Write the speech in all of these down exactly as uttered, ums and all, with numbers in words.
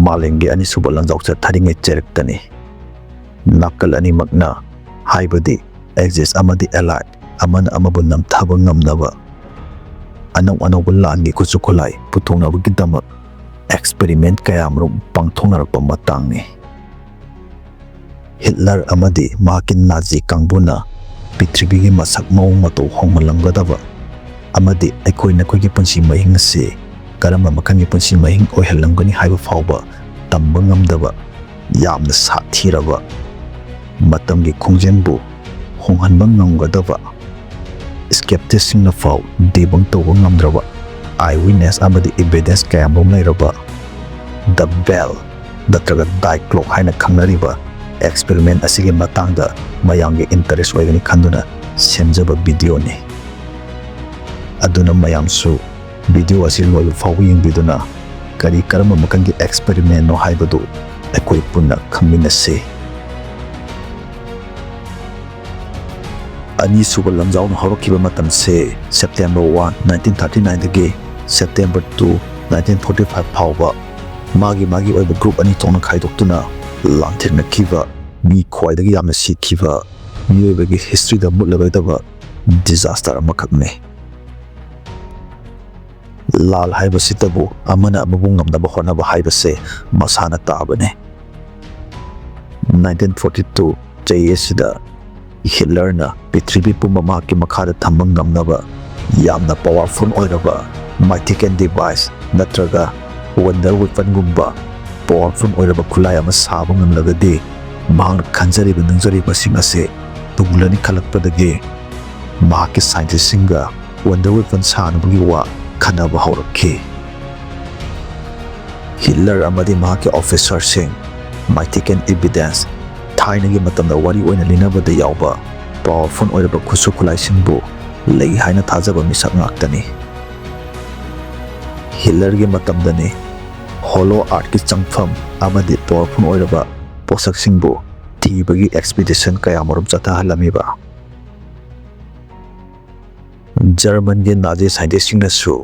ꯃꯥꯂꯦꯝꯒꯤ ꯑꯅꯤꯁꯨꯕ ꯂꯥꯟꯖꯥꯎ ꯆꯠꯊꯔꯤꯉꯩ ꯆꯩꯔꯛꯇꯅꯤ꯫ ꯅꯥꯀꯜ ꯑꯅꯤꯃꯛꯅ, ꯍꯥꯏꯕꯗꯤ Axis ꯑꯃꯗꯤ Allied, ꯑꯃꯅ ꯑꯃꯕꯨ ꯅꯝꯊꯕ ꯉꯝꯅꯕ ꯑꯅꯧ ꯑꯅꯧꯕ ꯂꯥꯟꯒꯤ ꯈꯨꯠꯁꯨ ꯈꯨꯠꯂꯥꯏ ꯄꯨꯊꯣꯛꯅꯕꯒꯤꯗꯃꯛ experiment ꯀꯌꯥꯃꯔꯨꯝ ꯄꯥꯡꯊꯣꯛꯅꯔꯛꯄ ꯃꯇꯥꯡꯅꯤ꯫ ꯍꯤꯠꯂꯔ ꯑꯃꯗꯤ ꯃꯍꯥꯛꯀꯤ ꯅꯥꯖꯤ ꯀꯥꯡꯕꯨꯅ ꯄ꯭ꯔꯤꯊꯤꯕꯤꯒꯤ ꯃꯁꯛ ꯃꯑꯣꯡ ꯃꯇꯧ ꯍꯣꯡꯍꯜꯂꯝꯒꯗꯕ ꯑꯃꯗꯤ ꯑꯩꯈꯣꯏ ꯅꯈꯣꯏꯒꯤ ꯄꯨꯟꯁꯤ ꯃꯍꯤꯡ ꯑꯁꯤ ꯀꯔꯝꯕ ꯃꯈꯜꯒꯤ ꯄꯨꯟꯁꯤ ꯃꯍꯤꯡ ꯑꯣꯏꯍꯜꯂꯝꯒꯅꯤ ꯍꯥꯏꯕ ꯐꯥꯎꯕ ꯇꯝꯕ ꯉꯝꯗꯕ ꯌꯥꯝꯅ ꯁꯥꯊꯤꯔꯕ, ꯃꯇꯝꯒꯤ ꯈꯣꯡꯖꯦꯜꯕꯨ ꯍꯣꯡꯍꯟꯕ ꯉꯝꯒꯗꯕ, skepticꯁꯤꯡꯅ ꯐꯥꯎ debunk ꯇꯧꯕ ꯉꯝꯗ꯭ꯔꯕ eyewitness ꯑꯃꯗꯤ evidence ꯀꯌꯥꯃꯔꯨꯝ ꯂꯩꯔꯕ The Bell ꯅꯠꯇ꯭ꯔꯒ Die Clock ꯍꯥꯏꯅ ꯈꯪꯅꯔꯤꯕ experiment ꯑꯁꯤꯒꯤ ꯃꯇꯥꯡꯗ ꯃꯌꯥꯝꯒꯤ interest ꯑꯣꯏꯒꯅꯤ ꯈꯟꯗꯨꯅ ꯁꯦꯝꯖꯕ videoꯅꯤ꯫ ꯑꯗꯨꯅ ꯃꯌꯥꯝꯁꯨ video ꯑꯁꯤ ꯂꯣꯏꯕ ꯐꯥꯎꯕ ꯌꯦꯡꯕꯤꯗꯨꯅ ꯀꯔꯤ ꯀꯔꯝꯕ ꯃꯈꯜꯒꯤ experimentꯅꯣ ꯍꯥꯏꯕꯗꯨ ꯑꯩꯈꯣꯏ ꯄꯨꯟꯅ ꯈꯪꯃꯤꯟꯅꯁꯤ꯫ ꯑꯅꯤꯁꯨꯕ ꯂꯥꯟꯖꯥꯎꯅ ꯍꯧꯔꯛꯈꯤꯕ ꯃꯇꯝꯁꯦ September one, nineteen thirty nineꯗꯒꯤ September two, nineteen forty five ꯐꯥꯎꯕ ꯃꯥꯒꯤ ꯃꯥꯒꯤ ꯑꯣꯏꯕ group ꯑꯅꯤ ꯊꯣꯛꯅ ꯈꯥꯏꯗꯣꯛꯇꯨꯅ ꯂꯥꯟꯊꯦꯡꯅꯈꯤꯕ, ꯃꯤ ꯈ꯭ꯋꯥꯏꯗꯒꯤ ꯌꯥꯝꯅ ꯁꯤꯈꯤꯕ, ꯃꯤꯑꯣꯏꯕꯒꯤ historyꯗ ꯃꯨꯠꯂꯔꯣꯏꯗꯕ disaster ꯑꯃꯈꯛꯅꯤ꯫ ꯂꯥꯜ ꯍꯥꯏꯕꯁꯤꯇꯕꯨ ꯑꯃꯅ ꯑꯃꯕꯨ ꯉꯝꯅꯕ ꯍꯣꯠꯅꯕ ꯍꯥꯏꯕꯁꯦ ꯃꯁꯥꯅ ꯇꯥꯕꯅꯤ꯫ Nineteen forty two ꯆꯍꯤ ꯑꯁꯤꯗ ꯍꯤꯠꯂꯔꯅ ꯄ꯭ꯔꯤꯊꯤꯕꯤ ꯄꯨꯝꯕ ꯃꯍꯥꯛꯀꯤ ꯃꯈꯥꯗ ꯊꯝꯕ ꯉꯝꯅꯕ ꯌꯥꯝꯅ powerful ꯑꯣꯏꯔꯕ mythical device ꯅꯠꯇ꯭ꯔꯒ wonder weaponꯒꯨꯝꯕ powerful ꯑꯣꯏꯔꯕ ꯈꯨꯠꯂꯥꯏ ꯑꯃ ꯁꯥꯕ ꯉꯝꯂꯒꯗꯤ, ꯃꯍꯥꯛꯅ ꯈꯟꯖꯔꯤꯕ ꯅꯤꯡꯖꯔꯤꯕꯁꯤꯡ ꯑꯁꯤ ꯇꯨꯡꯂꯅꯤ ꯈꯜꯂꯛꯄꯗꯒꯤ ꯃꯍꯥꯛꯀꯤ scientistꯁꯤꯡꯒ wonder weapon ꯁꯥꯅꯕꯒꯤ ꯋꯥ ꯈꯟꯅꯕ ꯍꯧꯔꯛꯈꯤ꯫ ꯍꯤꯠꯂꯔ ꯑꯃꯗꯤ ꯃꯍꯥꯛꯀꯤ officerꯁꯤꯡ mythical evidence, ꯊꯥꯏꯅꯒꯤ ꯃꯇꯝꯗ ꯋꯥꯔꯤ ꯑꯣꯏꯅ ꯂꯤꯅꯕꯗ ꯌꯥꯎꯕ powerful ꯑꯣꯏꯔꯕ ꯈꯨꯠꯁꯨ ꯈꯨꯠꯂꯥꯏꯁꯤꯡꯕꯨ ꯂꯩ ꯍꯥꯏꯅ ꯊꯥꯖꯕ ꯃꯤꯁꯛ ꯉꯥꯛꯇꯅꯤ꯫ ꯍꯤꯠꯂꯔꯒꯤ ꯃꯇꯝꯗꯅꯤ hollow earthꯀꯤ ꯆꯪꯐꯝ ꯑꯃꯗꯤ powerful ꯑꯣꯏꯔꯕ ꯄꯣꯠꯁꯛꯁꯤꯡꯕꯨ ꯊꯤꯕꯒꯤ expedition ꯀꯌꯥꯃꯔꯨꯝ ꯆꯠꯊꯍꯜꯂꯝꯃꯤꯕ꯫ ꯖꯔꯃꯟꯒꯤ ꯅꯥꯖꯤ scientistꯁꯤꯡꯅꯁꯨ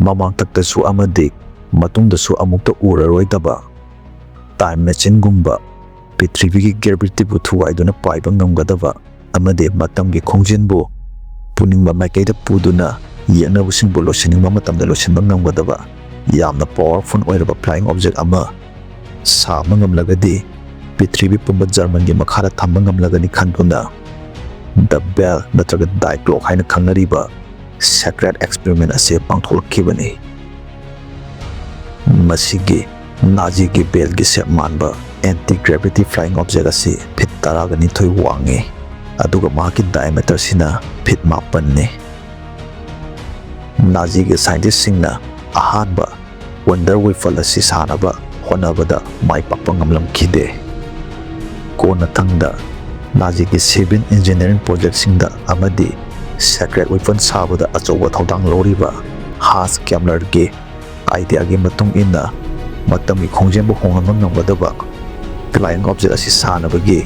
ꯃꯃꯥꯡꯊꯛꯇꯁꯨ ꯑꯃꯗꯤ ꯃꯇꯨꯡꯗꯁꯨ ꯑꯃꯨꯛꯇ ꯎꯔꯔꯣꯏꯗꯕ ꯇꯥꯏꯝ ꯃꯦꯆꯤꯟꯒꯨꯝꯕ ꯄ꯭ꯔꯤꯊꯤꯕꯤꯒꯤ ꯒ꯭ꯔꯦꯚꯤꯇꯤꯕꯨ ꯊꯨꯒꯥꯏꯗꯨꯅ ꯄꯥꯏꯕ ꯉꯝꯒꯗꯕ ꯑꯃꯗꯤ ꯃꯇꯝꯒꯤ ꯈꯣꯡꯖꯦꯜꯕꯨ ꯄꯨꯅꯤꯡꯕ ꯃꯥꯏꯀꯩꯗ ꯄꯨꯗꯨꯅ ꯌꯦꯛꯅꯕꯁꯤꯡꯕꯨ ꯂꯣꯏꯁꯤꯟꯅꯤꯡꯕ ꯃꯇꯝꯗ ꯂꯣꯏꯁꯤꯟꯕ ꯉꯝꯒꯗꯕ ꯌꯥꯝꯅ ꯄꯥꯋꯔꯐꯨꯜ ꯑꯣꯏꯔꯕ ꯐ꯭ꯂꯥꯏꯌꯤꯡ ꯑꯣꯕꯖꯦꯛ ꯑꯃ ꯁꯥꯕ ꯉꯝꯂꯒꯗꯤ, ꯄ꯭ꯔꯤꯊꯤꯕꯤ ꯄꯨꯝꯕ ꯖꯔꯃꯟꯒꯤ ꯃꯈꯥꯗ ꯊꯝꯕ ꯉꯝꯂꯒꯅꯤ ꯈꯟꯗꯨꯅ ꯗ ꯕꯦꯜ ꯅꯠꯇ꯭ꯔꯒ ꯗꯥꯏ ꯀ꯭ꯂꯣꯛ ꯍꯥꯏꯅ ꯈꯪꯅꯔꯤꯕ ꯁꯦꯀ꯭ꯔꯦꯠ ꯑꯦꯛꯁꯄꯦꯔꯤꯃꯦꯟ ꯑꯁꯤ ꯄꯥꯡꯊꯣꯛꯂꯛꯈꯤꯕꯅꯤ꯫ ꯃꯁꯤꯒꯤ ꯅꯥꯖꯤꯒꯤ ꯕꯦꯜꯒꯤ ꯁꯦꯞ ꯃꯥꯟꯕ ꯑꯦꯟꯇꯤ ꯒ꯭ꯔꯦꯚꯤꯇꯤ ꯐ꯭ꯂꯥꯏꯌꯤꯡ ꯑꯣꯕꯖꯦꯛ ꯑꯁꯤ ꯐꯤꯠ ꯇꯔꯥꯒ ꯅꯤꯊꯣꯏ ꯋꯥꯡꯉꯤ, ꯑꯗꯨꯒ ꯃꯍꯥꯛꯀꯤ ꯗꯥꯏꯃꯤꯇꯔꯁꯤꯅ ꯐꯤꯠ ꯃꯥꯄꯟꯅꯤ꯫ ꯅꯥꯖꯤꯒꯤ ꯁꯥꯏꯟꯇꯤꯁꯁꯤꯡꯅ ꯑꯍꯥꯟꯕ ꯋꯟꯗꯔ ꯋꯦꯐꯜ ꯑꯁꯤ ꯁꯥꯅꯕ ꯍꯣꯠꯅꯕꯗ ꯃꯥꯏ ꯄꯥꯛꯄ ꯉꯝꯂꯝꯈꯤꯗꯦ꯫ ꯀꯣꯟꯅꯊꯪꯗ ꯅꯥꯖꯤꯒꯤ ꯁꯤꯚꯤꯜ ꯏꯟꯖꯤꯅꯤꯌꯥꯔꯤꯡ ꯄ꯭ꯔꯣꯖꯦꯛꯁꯤꯡꯗ ꯑꯃꯗꯤ ꯁꯦꯀ꯭ꯔꯦꯠ ꯋꯦꯐꯜ ꯁꯥꯕꯗ ꯑꯆꯧꯕ ꯊꯧꯗꯥꯡ ꯂꯧꯔꯤꯕ ꯍꯥꯟꯁ ꯀꯦꯝꯂꯔꯒꯤ ꯑꯥꯏꯗꯤꯌꯥꯒꯤ ꯃꯇꯨꯡ ꯏꯟꯅ ꯃꯇꯝꯒꯤ ꯈꯣꯡꯖꯦꯜꯕꯨ ꯍꯣꯡꯍꯟꯕ ꯉꯝꯒꯗꯕ ꯐ꯭ꯂꯥꯏꯌꯤꯡ ꯑꯣꯕꯖꯦꯛ ꯑꯁꯤ ꯁꯥꯅꯕꯒꯤ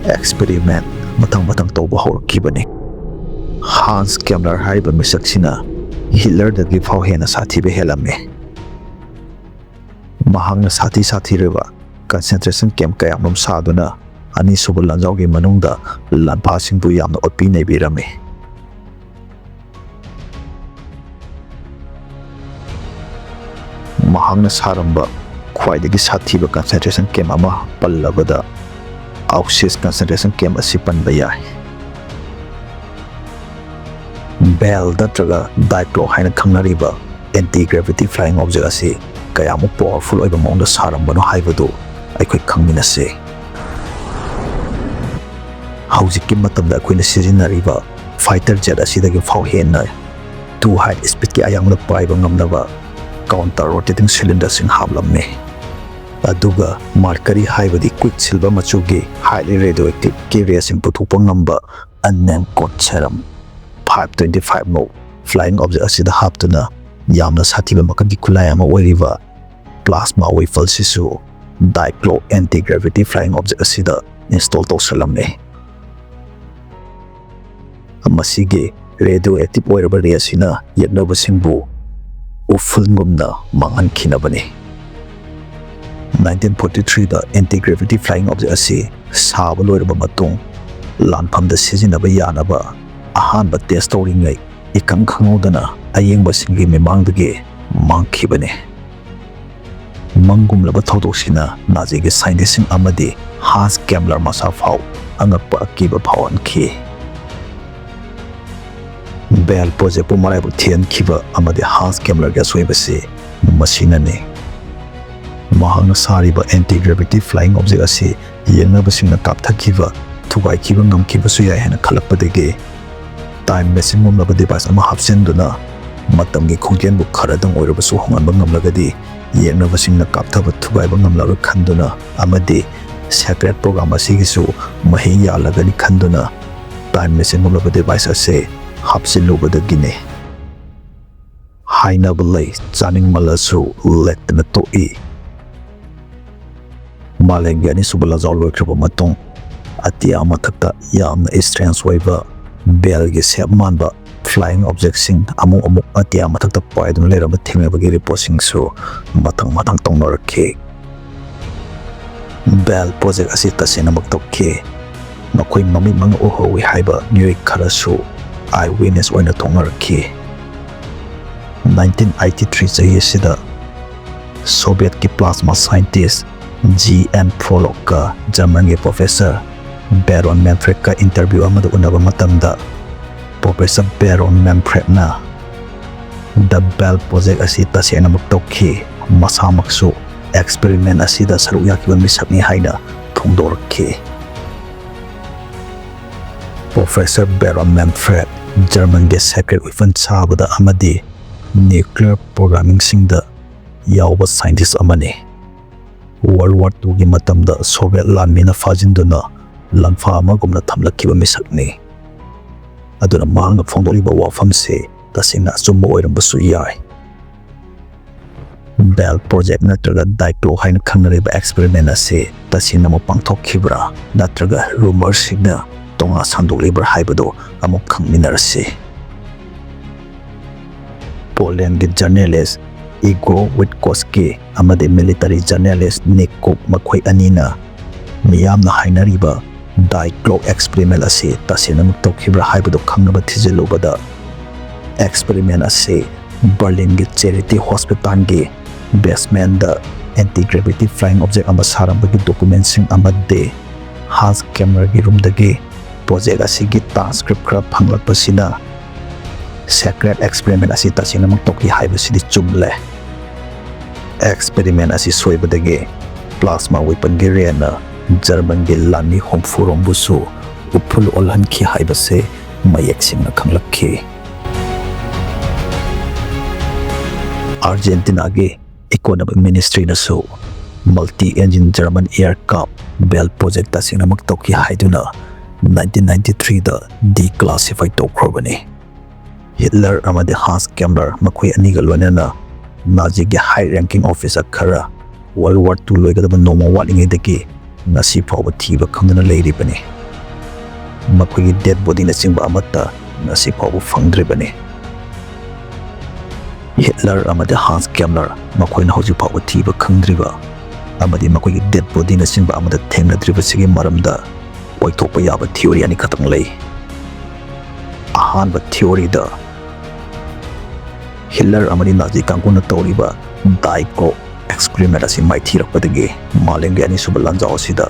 ꯑꯦꯛꯁꯄꯦꯔꯤꯃꯦꯟ ꯃꯊꯪ ꯃꯊꯪ ꯇꯧꯕ ꯍꯧꯔꯛꯈꯤꯕꯅꯤ꯫ ꯍꯥꯟꯁ ꯀꯦꯝꯂꯔ ꯍꯥꯏꯔꯤꯕ ꯃꯤꯁꯛꯁꯤꯅ ꯍꯤꯠꯂꯔꯗꯒꯤ ꯐꯥꯎ ꯍꯦꯟꯅ ꯁꯥꯊꯤꯕ ꯍꯦꯜꯂꯝꯃꯤ꯫ ꯃꯍꯥꯛꯅ ꯁꯥꯊꯤ ꯁꯥꯊꯤꯔꯕ ꯀꯟꯁꯦꯟꯇ꯭ꯔꯦꯁꯟ ꯀꯦꯝ ꯀꯌꯥꯃꯔꯨꯝ ꯁꯥꯗꯨꯅ ꯑꯅꯤꯁꯨꯕ ꯂꯥꯟꯖꯥꯎꯒꯤ ꯃꯅꯨꯡꯗ ꯂꯥꯟꯐꯥꯁꯤꯡꯕꯨ ꯌꯥꯝꯅ ꯑꯣꯠꯄꯤ ꯅꯩꯕꯤꯔꯝꯃꯤ꯫ ꯃꯍꯥꯛꯅ ꯁꯥꯔꯝꯕ ꯈ꯭ꯋꯥꯏꯗꯒꯤ ꯁꯥꯊꯤꯕ ꯀꯟꯁꯦꯟꯇ꯭ꯔꯦꯁꯟ ꯀꯦꯝ ꯑꯃ ꯄꯜꯂꯕꯗ ꯑꯥꯎꯁꯤꯁ ꯀꯟꯁꯦꯟꯇ꯭ꯔꯦꯁꯟ ꯀꯦꯝ ꯑꯁꯤ ꯄꯟꯕ ꯌꯥꯏ꯫ ꯕꯦꯜ ꯅꯠꯇ꯭ꯔꯒ ꯗꯥꯏꯀ꯭ꯂꯣ ꯍꯥꯏꯅ ꯈꯪꯅꯔꯤꯕ ꯑꯦꯟꯇꯤ ꯒ꯭ꯔꯦꯚꯤꯇꯤ ꯐ꯭ꯂꯥꯏꯌꯤꯡ ꯑꯣꯕꯖꯦꯛ ꯑꯁꯤ ꯀꯌꯥꯃꯨꯛ ꯄꯥꯋꯔꯐꯨꯜ ꯑꯣꯏꯕ ꯃꯑꯣꯡꯗ ꯁꯥꯔꯝꯕꯅꯣ ꯍꯥꯏꯕꯗꯨ ꯑꯩꯈꯣꯏ ꯈꯪꯃꯤꯟꯅꯁꯤ꯫ ꯍꯧꯖꯤꯛꯀꯤ ꯃꯇꯝꯗ ꯑꯩꯈꯣꯏꯅ ꯁꯤꯖꯤꯟꯅꯔꯤꯕ ꯐꯥꯏꯇꯔ ꯖꯦꯠ ꯑꯁꯤꯗꯒꯤ ꯐꯥꯎ ꯍꯦꯟꯅ ꯇꯨ ꯍꯥꯏꯠ ꯁ꯭ꯄꯤꯗꯀꯤ ꯑꯌꯥꯡꯕꯗ ꯄꯥꯏꯕ ꯉꯝꯅꯕ ꯀꯥꯎꯟꯇꯔ ꯔꯣꯇꯦꯇꯤꯡ ꯁꯤꯂꯤꯟꯗꯔꯁꯤꯡ ꯍꯥꯞꯂꯝꯃꯤ꯫ ꯑꯗꯨꯒ ꯃꯥꯔꯀꯔꯤ ꯍꯥꯏꯕꯗꯤ ꯀ꯭ꯋꯤꯛ ꯁꯤꯜꯚꯔ ꯃꯆꯨꯒꯤ ꯍꯥꯏꯂꯤ ꯔꯦꯗꯤꯑꯣ ꯑꯦꯛꯇꯤꯚꯀꯤ ꯔꯦꯁꯤꯡ ꯄꯨꯊꯣꯛꯄ ꯉꯝꯕ ꯑꯟꯅꯦꯝ ꯀꯣꯠ ꯁꯦꯔꯝ ꯐꯥꯏꯚ ꯇ꯭ꯋꯦꯟꯇꯤ ꯐꯥꯏꯚ ꯃꯨꯛ ꯐ꯭ꯂꯥꯏꯌꯤꯡ ꯑꯣꯕꯖꯦꯛ ꯑꯁꯤꯗ ꯍꯥꯞꯇꯨꯅ ꯌꯥꯝꯅ ꯁꯥꯊꯤꯕ ꯃꯈꯜꯒꯤ ꯈꯨꯠꯂꯥꯏ ꯑꯃ ꯑꯣꯏꯔꯤꯕ ꯄ꯭ꯂꯥꯁꯃꯥ ꯋꯦꯐꯜꯁꯤꯁꯨ ꯗꯥꯏꯀ꯭ꯂꯣ ꯑꯦꯟꯇꯤ ꯒ꯭ꯔꯦꯚꯤꯇꯤ ꯐ꯭ꯂꯥꯏꯌꯤꯡ ꯑꯣꯕꯖꯦꯛ ꯑꯁꯤꯗ ꯏꯟꯁꯇꯣꯜ ꯇꯧꯁꯜꯂꯝꯃꯤ꯫ ꯃꯁꯤꯒꯤ ꯔꯦꯗꯤꯑꯣ ꯑꯦꯛꯇꯤꯚ ꯑꯣꯏꯔꯕ ꯔꯦ ꯑꯁꯤꯅ ꯌꯦꯛꯅꯕꯁꯤꯡꯕꯨ ꯎꯐꯨꯜꯒꯨꯝꯅ ꯃꯥꯡꯍꯟꯈꯤꯅꯕꯅꯤ꯫ ꯅꯥꯏꯟꯇꯤꯟ ꯐꯣꯔꯇꯤ ꯊ꯭ꯔꯤꯗ anti gravity flying object ꯑꯁꯤ ꯁꯥꯕ ꯂꯣꯏꯔꯕ ꯃꯇꯨꯡ, ꯂꯥꯟꯐꯝꯗ ꯁꯤꯖꯤꯟꯅꯕ ꯌꯥꯅꯕ ꯑꯍꯥꯟꯕ ꯇꯦꯁ ꯇꯧꯔꯤꯉꯩ, ꯏꯈꯪ ꯈꯪꯍꯧꯗꯅ ꯑꯌꯦꯡꯕꯁꯤꯡꯒꯤ ꯃꯤꯃꯥꯡꯗꯒꯤ ꯃꯥꯡꯈꯤꯕꯅꯤ꯫ ꯃꯪꯒꯨꯝꯂꯕ ꯊꯧꯗꯣꯛꯁꯤꯅ ꯅꯥꯖꯤꯒꯤ ꯁꯥꯏꯟꯇꯤꯁꯁꯤꯡ ꯑꯃꯗꯤ ꯍꯥꯟꯁ ꯀꯦꯝꯂꯔ ꯃꯁꯥ ꯐꯥꯎ ꯑꯉꯛꯄ ꯑꯀꯤꯕ ꯐꯥꯎꯍꯟꯈꯤ꯫ ꯕꯦꯜ ꯄ꯭ꯔꯣꯖꯦꯛꯄꯨ ꯃꯔꯥꯏꯕꯛ ꯊꯤꯍꯟꯈꯤꯕ ꯑꯃꯗꯤ ꯍꯥꯟꯁ ꯀꯦꯝꯂꯔꯒꯤ ꯑꯁꯣꯏꯕꯁꯤ ꯃꯁꯤꯅꯅꯤ꯫ ꯃꯍꯥꯛꯅ ꯁꯥꯔꯤꯕ anti gravity flying object ꯑꯁꯤ ꯌꯦꯡꯅꯕꯁꯤꯡꯅ ꯀꯥꯞꯊꯈꯤꯕ, ꯊꯨꯒꯥꯏꯈꯤꯕ ꯉꯝꯈꯤꯕꯁꯨ ꯌꯥꯏ ꯍꯥꯏꯅ ꯈꯜꯂꯛꯄꯗꯒꯤ, ꯇꯥꯏꯝ ꯃꯦꯁꯤꯟꯒꯨꯝꯂꯕ ꯗꯤꯚꯥꯏꯁ ꯑꯃ ꯍꯥꯞꯆꯤꯟꯗꯨꯅ ꯃꯇꯝꯒꯤ ꯈꯣꯡꯖꯦꯜꯕꯨ ꯈꯔꯗꯪ ꯑꯣꯏꯔꯕꯁꯨ ꯍꯣꯡꯍꯟꯕ ꯉꯝꯂꯒꯗꯤ, ꯌꯦꯡꯅꯕꯁꯤꯡꯅ ꯀꯥꯞꯊꯕ ꯊꯨꯒꯥꯏꯕ ꯉꯝꯂꯔꯣꯏ ꯈꯟꯗꯨꯅ ꯑꯃꯗꯤ ꯁꯦꯀ꯭ꯔꯦꯠ ꯄ꯭ꯔꯣꯒ꯭ꯔꯥꯝ ꯑꯁꯤꯒꯤꯁꯨ ꯃꯍꯩ ꯌꯥꯜꯂꯒꯅꯤ ꯈꯟꯗꯨꯅ ꯇꯥꯏꯝ ꯃꯦꯁꯤꯟꯒꯨꯝꯂꯕ ꯗꯤꯚꯥꯏꯁ ꯑꯁꯤ ꯍꯥꯞꯆꯤꯜꯂꯨꯕꯗꯒꯤꯅꯤ꯫ ꯍꯥꯏꯅꯕ ꯂꯩ, ꯆꯥꯅꯤꯡꯃꯜꯂꯁꯨ ꯂꯦꯛꯇꯅ ꯇꯣꯛꯏ꯫ ꯃꯥꯂꯦꯝꯒꯤ ꯑꯅꯤꯁꯨꯕ ꯂꯥꯟꯖꯥꯎ ꯂꯣꯏꯈ꯭ꯔꯕ ꯃꯇꯨꯡ, ꯑꯇꯤꯌꯥ ꯃꯊꯛꯇ ꯌꯥꯝꯅ ꯏꯁꯇ꯭ꯔꯦꯟꯖ ꯑꯣꯏꯕ ꯕꯦꯜꯒꯤ ꯁꯦꯞ ꯃꯥꯟꯕ ꯐ꯭ꯂꯥꯏꯌꯤꯡ ꯑꯣꯕꯖꯦꯛꯁꯤꯡ ꯑꯃꯨꯛ ꯑꯃꯨꯛ ꯑꯇꯤꯌꯥ ꯃꯊꯛꯇ ꯄꯥꯏꯗꯨꯅ ꯂꯩꯔꯝꯕ ꯊꯦꯡꯅꯕꯒꯤ ꯔꯤꯄꯣꯔꯠꯁꯤꯡꯁꯨ ꯃꯊꯪ ꯃꯊꯪ ꯇꯧꯅꯔꯛꯈꯤ꯫ ꯕꯦꯜ ꯄ꯭ꯔꯣꯖꯦꯛ ꯑꯁꯤ ꯇꯁꯦꯡꯅꯃꯛ ꯇꯧꯈꯤ꯫ ꯃꯈꯣꯏ ꯃꯃꯤꯠꯃꯛꯅ ꯎꯍꯧꯏ ꯍꯥꯏꯕ ꯃꯤꯑꯣꯏ ꯈꯔꯁꯨ ꯑꯥꯏ ꯋꯤꯠꯅꯦꯁ ꯑꯣꯏꯅ ꯊꯣꯛꯅꯔꯛꯈꯤ꯫ ꯅꯥꯏꯟꯇꯤꯟ ꯑꯩꯠꯇꯤ ꯊ꯭ꯔꯤ ꯆꯍꯤ ꯑꯁꯤꯗ ꯁꯣꯚꯤꯌꯦꯠꯀꯤ ꯄ꯭ꯂꯥꯁꯃꯥ ꯁꯥꯏꯟꯇꯤꯁ ꯖꯤ ꯑꯦꯟ ꯐ꯭ꯔꯣꯂꯣꯛꯀ ꯖꯔꯃꯟꯒꯤ ꯄ꯭ꯔꯣꯐꯦꯁꯔ ꯕꯦꯔꯣꯟ ꯃꯦꯟꯐ꯭ꯔꯦꯠꯀ ꯏꯟꯇꯔꯚ꯭ꯌꯨ ꯑꯃꯗ ꯎꯅꯕ ꯃꯇꯝꯗ, ꯄ꯭ꯔꯣꯐꯦꯁꯔ ꯕꯦꯔꯣꯟ ꯃꯦꯟꯐ꯭ꯔꯦꯠꯅ ꯗ ꯕꯦꯜ ꯄ꯭ꯔꯣꯖꯦꯛ ꯑꯁꯤ ꯇꯁꯦꯡꯅꯃꯛ ꯇꯧꯈꯤ, ꯃꯁꯥꯃꯛꯁꯨ ꯑꯦꯛꯁꯄꯦꯔꯤꯃꯦꯟ ꯑꯁꯤꯗ ꯁꯔꯨꯛ ꯌꯥꯈꯤꯕ ꯃꯤꯁꯛꯅꯤ ꯍꯥꯏꯅ ꯐꯣꯡꯗꯣꯔꯛꯈꯤ꯫ ꯄ꯭ꯔꯣꯐꯦꯁꯔ ꯕꯦꯔꯣꯟ ꯃꯦꯟꯐ꯭ꯔꯦꯠ ꯖꯔꯃꯟꯒꯤ ꯁꯦꯀ꯭ꯔꯦꯠ ꯋꯦꯄꯟ ꯁꯥꯕꯗ ꯑꯃꯗꯤ ꯅ꯭ꯌꯨꯀ꯭ꯂꯤꯌꯔ ꯄ꯭ꯔꯣꯒ꯭ꯔꯥꯃꯤꯡꯁꯤꯡꯗ ꯌꯥꯎꯕ ꯁꯥꯏꯟꯇꯤꯁ ꯑꯃꯅꯤ꯫ ꯋꯥꯔꯜ ꯋꯥꯔ ꯇꯨꯒꯤ ꯃꯇꯝꯗ ꯁꯣꯚꯤꯌꯦꯠ ꯂꯥꯟꯃꯤꯅ ꯐꯥꯖꯤꯟꯗꯨꯅ ꯂꯪꯐꯥ ꯑꯃꯒꯨꯝꯅ ꯊꯝꯂꯛꯈꯤꯕ ꯃꯤꯁꯛꯅꯤ꯫ ꯑꯗꯨꯅ ꯃꯍꯥꯛꯅ ꯐꯣꯡꯗꯣꯛꯂꯤꯕ ꯋꯥꯐꯝꯁꯤ ꯇꯁꯦꯡꯅ ꯑꯆꯨꯝꯕ ꯑꯣꯏꯔꯝꯕꯁꯨ ꯌꯥꯏ꯫ ꯕꯦꯜ ꯄ꯭ꯔꯣꯖꯦꯛ ꯅꯠꯇ꯭ꯔꯒ ꯗꯥꯏꯀ꯭ꯂꯣ ꯍꯥꯏꯅ ꯈꯪꯅꯔꯤꯕ ꯑꯦꯛꯁꯄꯦꯔꯤꯃꯦꯟ ꯑꯁꯤ ꯇꯁꯦꯡꯅꯃꯛ ꯄꯥꯡꯊꯣꯛꯈꯤꯕ꯭ꯔꯥ, ꯅꯠꯇ꯭ꯔꯒ ꯔꯨꯃꯔꯁꯤꯡꯅ ꯇꯣꯉꯥꯟ ꯁꯟꯗꯣꯛꯂꯤꯕ꯭ꯔꯥ ꯍꯥꯏꯕꯗꯨ ꯑꯃꯨꯛ ꯈꯪꯃꯤꯟꯅꯔꯁꯤ꯫ ꯄꯣꯂꯦꯟꯒꯤ ꯖꯔꯅꯦꯂꯤꯁ Igor Witkowski ꯑꯃꯗꯤ military journalist Nick Cook ꯃꯈꯣꯏ ꯑꯅꯤꯅ ꯃꯤꯌꯥꯝꯅ ꯍꯥꯏꯅꯔꯤꯕ Diet Clock experiment ꯑꯁꯤ ꯇꯁꯦꯡꯅꯃꯛ ꯇꯧꯈꯤꯕ꯭ꯔꯥ ꯍꯥꯏꯕꯗꯨ ꯈꯪꯅꯕ ꯊꯤꯖꯤꯜꯂꯨꯕꯗ, experiment ꯑꯁꯤ ꯕꯔꯂꯤꯟꯒꯤ charity hospitalꯒꯤ basementꯗ anti-gravity flying object ꯑꯃ ꯁꯥꯔꯝꯕꯒꯤ documentꯁꯤꯡ ꯑꯃꯗꯤ Hans Kemmlerꯒꯤ roomꯗꯒꯤ project ꯑꯁꯤꯒꯤ transcript ꯈꯔ ꯐꯪꯂꯛꯄꯁꯤꯅ secret experiment ꯑꯁꯤ ꯇꯁꯦꯡꯅꯃꯛ ꯇꯧꯈꯤ ꯍꯥꯏꯕꯁꯤꯗꯤ ꯆꯨꯝꯂꯦ꯫ Experiment ꯑꯁꯤ ꯁꯣꯏꯕꯗꯒꯤ plasma weaponꯒꯤ rayꯅ Germanꯒꯤ ꯂꯥꯟꯃꯤ ꯍꯨꯝꯐꯨ ꯔꯣꯝꯕꯨꯁꯨ ꯎꯐꯨꯜ ꯑꯣꯜꯍꯟꯈꯤ ꯍꯥꯏꯕꯁꯦ ꯃꯌꯦꯛ ꯁꯦꯡꯅ ꯈꯪꯂꯛꯈꯤ꯫ Argentinaꯒꯤ Economic Ministryꯅꯁꯨ multi-engine German aircraft Bell project ꯇꯁꯦꯡꯅꯃꯛ ꯇꯧꯈꯤ ꯍꯥꯏꯗꯨꯅ nineteen ninety-threeꯗ declassify ꯇꯧꯈ꯭ꯔꯕꯅꯤ꯫ Hitler ꯑꯃꯗꯤ Hans Kemmler ꯃꯈꯣꯏ ꯑꯅꯤꯒ ꯂꯣꯏꯅꯅ Naziꯒꯤ high ranking officer ꯈꯔ World War Two ꯂꯣꯏꯒꯗꯕ ꯅꯣꯡꯃ ꯋꯥꯠꯂꯤꯉꯩꯗꯒꯤ ꯉꯁꯤ ꯐꯥꯎꯕ ꯊꯤꯕ ꯈꯪꯗꯅ ꯂꯩꯔꯤꯕꯅꯤ꯫ ꯃꯈꯣꯏꯒꯤ dead bodyꯅꯆꯤꯡꯕ ꯑꯃꯠꯇ ꯉꯁꯤ ꯐꯥꯎꯕ ꯐꯪꯗ꯭ꯔꯤꯕꯅꯤ꯫ Hitler ꯑꯃꯗꯤ Hans Kemmler ꯃꯈꯣꯏꯅ ꯍꯧꯖꯤꯛ ꯐꯥꯎꯕ ꯊꯤꯕ ꯈꯪꯗ꯭ꯔꯤꯕ ꯑꯃꯗꯤ ꯃꯈꯣꯏꯒꯤ dead bodyꯅꯆꯤꯡꯕ ꯑꯃꯠꯇ ꯊꯦꯡꯅꯗ꯭ꯔꯤꯕꯁꯤꯒꯤ ꯃꯔꯝꯗ ꯑꯣꯏꯊꯣꯛꯄ ꯌꯥꯕ theory ꯑꯅꯤꯈꯛꯇꯪ ꯂꯩ꯫ ꯑꯍꯥꯟꯕ theoryꯗ, Hitler ꯑꯃꯗꯤ Nazi ꯀꯥꯡꯕꯨꯅ ꯇꯧꯔꯤꯕ Diet Clock experiment ꯑꯁꯤ ꯃꯥꯏꯊꯤꯔꯛꯄꯗꯒꯤ ꯃꯥꯂꯦꯝꯒꯤ ꯑꯅꯤꯁꯨꯕ ꯂꯥꯟꯖꯥꯎ ꯑꯁꯤꯗ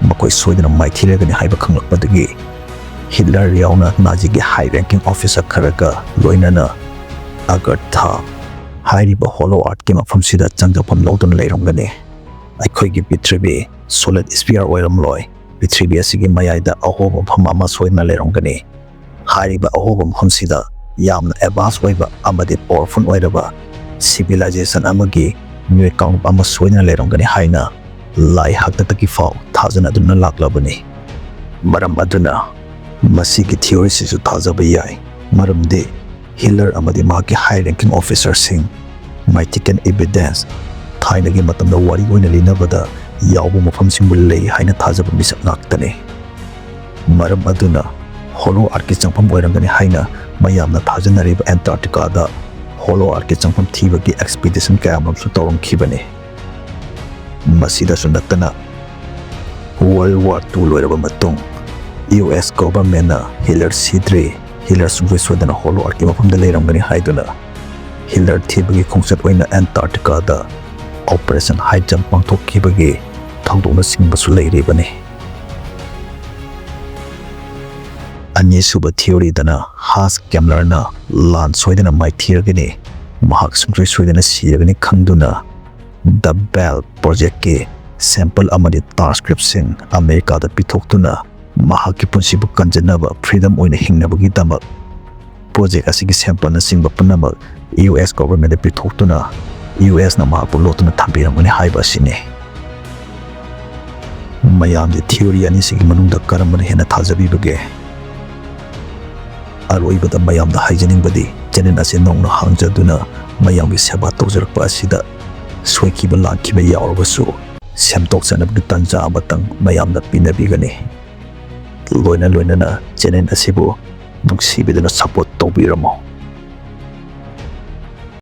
ꯃꯈꯣꯏ ꯁꯣꯏꯗꯅ ꯃꯥꯏꯊꯤꯔꯒꯅꯤ ꯍꯥꯏꯕ ꯈꯪꯂꯛꯄꯗꯒꯤ Hitler ꯌꯥꯎꯅ Naziꯒꯤ high ranking officer ꯈꯔꯒ ꯂꯣꯏꯅꯅ Agartha ꯍꯥꯏꯔꯤꯕ hollow earthꯀꯤ ꯃꯐꯝꯁꯤꯗ ꯆꯪꯖꯐꯝ ꯂꯧꯗꯨꯅ ꯂꯩꯔꯝꯒꯅꯤ꯫ ꯑꯩꯈꯣꯏꯒꯤ ꯄ꯭ꯔꯤꯊꯤꯕꯤ solid sphere ꯑꯣꯏꯔꯝꯂꯣꯏ꯫ ꯄ꯭ꯔꯤꯊꯤꯕꯤ ꯑꯁꯤꯒꯤ ꯃꯌꯥꯏꯗ ꯑꯍꯣꯕ ꯃꯐꯝ ꯑꯃ ꯁꯣꯏꯗꯅ ꯂꯩꯔꯝꯒꯅꯤ꯫ ꯍꯥꯏꯔꯤꯕ ꯑꯍꯣꯕ ꯃꯐꯝꯁꯤꯗ ꯌꯥꯝꯅ advance ꯑꯣꯏꯕ ꯑꯃꯗꯤ powerful ꯑꯣꯏꯔꯕ civilization ꯑꯃꯒꯤ ꯃꯤꯑꯣꯏ ꯀꯥꯡꯂꯨꯞ ꯑꯃ ꯁꯣꯏꯗꯅ ꯂꯩꯔꯝꯒꯅꯤ ꯍꯥꯏꯅ ꯂꯥꯏ ꯍꯥꯛꯇꯛꯇꯒꯤ ꯐꯥꯎ ꯊꯥꯖꯅꯗꯨꯅ ꯂꯥꯛꯂꯕꯅꯤ꯫ ꯃꯔꯝ ꯑꯗꯨꯅ ꯃꯁꯤꯒꯤ theoryꯁꯤꯁꯨ ꯊꯥꯖꯕ ꯌꯥꯏ, ꯃꯔꯝꯗꯤ Hitler ꯑꯃꯗꯤ ꯃꯍꯥꯛꯀꯤ high ranking officerꯁꯤꯡ mythical evidence, ꯊꯥꯏꯅꯒꯤ ꯃꯇꯝꯗ ꯋꯥꯔꯤ ꯑꯣꯏꯅ ꯂꯤꯅꯕꯗ ꯌꯥꯎꯕ ꯃꯐꯝꯁꯤꯡꯕꯨ ꯂꯩ ꯍꯥꯏꯅ ꯊꯥꯖꯕ ꯃꯤꯁꯛ ꯉꯥꯛꯇꯅꯤ꯫ ꯃꯔꯝ ꯑꯗꯨꯅ hollow earthꯀꯤ ꯆꯪꯐꯝ ꯑꯣꯏꯔꯝꯒꯅꯤ ꯍꯥꯏꯅ ꯃꯌꯥꯝꯅ ꯊꯥꯖꯅꯔꯤꯕ Antarcticaꯗ Hollow Earthꯀꯤ ꯆꯪꯐꯝ ꯊꯤꯕꯒꯤ expedition ꯀꯌꯥꯃꯔꯨꯝꯁꯨ ꯇꯧꯔꯝꯈꯤꯕꯅꯤ꯫ ꯃꯁꯤꯗꯁꯨ ꯅꯠꯇꯅ, World War Two ꯂꯣꯏꯔꯕ ꯃꯇꯨꯡ, U S governmentꯅ Hiller ꯁꯤꯗ꯭ꯔꯤ, Hiller ꯁꯨꯡꯁꯣꯏ ꯁꯣꯏꯗꯅ Hollow Earthꯀꯤ ꯃꯐꯝꯗ ꯂꯩꯔꯝꯒꯅꯤ ꯍꯥꯏꯗꯨꯅ Hiller ꯊꯤꯕꯒꯤ ꯈꯣꯡꯆꯠ ꯑꯣꯏꯅ Antarcticaꯗ Operation High Jump ꯄꯥꯡꯊꯣꯛꯈꯤꯕꯒꯤ ꯊꯧꯗꯣꯛꯅꯆꯤꯡꯕꯁꯨ ꯂꯩꯔꯤꯕꯅꯤ꯫ ꯑꯅꯤꯁꯨꯕ theoryꯗꯅ Hans Kemmlerꯅ ꯂꯥꯟ ꯁꯣꯏꯗꯅ ꯃꯥꯏꯊꯤꯔꯒꯅꯤ, ꯃꯍꯥꯛ ꯁꯨꯡꯁꯣꯏ ꯁꯣꯏꯗꯅ ꯁꯤꯔꯒꯅꯤ ꯈꯪꯗꯨꯅ The Bell Projectꯀꯤ sample ꯑꯃꯗꯤ transcriptꯁꯤꯡ ꯑꯃꯦꯔꯤꯀꯥꯗ ꯄꯤꯊꯣꯛꯇꯨꯅ ꯃꯍꯥꯛꯀꯤ ꯄꯨꯟꯁꯤꯕꯨ ꯀꯟꯖꯅꯕ, freedom ꯑꯣꯏꯅ ꯍꯤꯡꯅꯕꯒꯤꯗꯃꯛ project ꯑꯁꯤꯒꯤ sampleꯅꯆꯤꯡꯕ ꯄꯨꯝꯅꯃꯛ U S governmentꯗ ꯄꯤꯊꯣꯛꯇꯨꯅ U Sꯅ ꯃꯍꯥꯛꯄꯨ ꯂꯣꯠꯇꯨꯅ ꯊꯝꯕꯤꯔꯝꯒꯅꯤ ꯍꯥꯏꯕ ꯑꯁꯤꯅꯤ꯫ ꯃꯌꯥꯝꯗꯤ theory ꯑꯅꯤꯁꯤꯒꯤ ꯃꯅꯨꯡꯗ ꯀꯔꯝꯕꯅ ꯍꯦꯟꯅ ꯊꯥꯖꯕꯤꯕꯒꯦ? ꯑꯔꯣꯏꯕꯗ ꯃꯌꯥꯝꯗ ꯍꯥꯏꯖꯅꯤꯡꯕꯗꯤ, channel ꯑꯁꯤ ꯅꯧꯅ ꯍꯥꯡꯖꯗꯨꯅ ꯃꯌꯥꯝꯒꯤ ꯁꯦꯕꯥ ꯇꯧꯖꯔꯛꯄ ꯑꯁꯤꯗ ꯁꯣꯏꯈꯤꯕ ꯂꯥꯟꯈꯤꯕ ꯌꯥꯎꯔꯕꯁꯨ ꯁꯦꯝꯗꯣꯛꯆꯅꯕꯒꯤ ꯇꯥꯟꯖꯥ ꯑꯃꯇꯪ ꯃꯌꯥꯝꯅ ꯄꯤꯅꯕꯤꯒꯅꯤ꯫ ꯂꯣꯏꯅ ꯂꯣꯏꯅꯅ channel ꯑꯁꯤꯕꯨ ꯅꯨꯡꯁꯤꯕꯤꯗꯨꯅ support ꯇꯧꯕꯤꯔꯝꯃꯨ꯫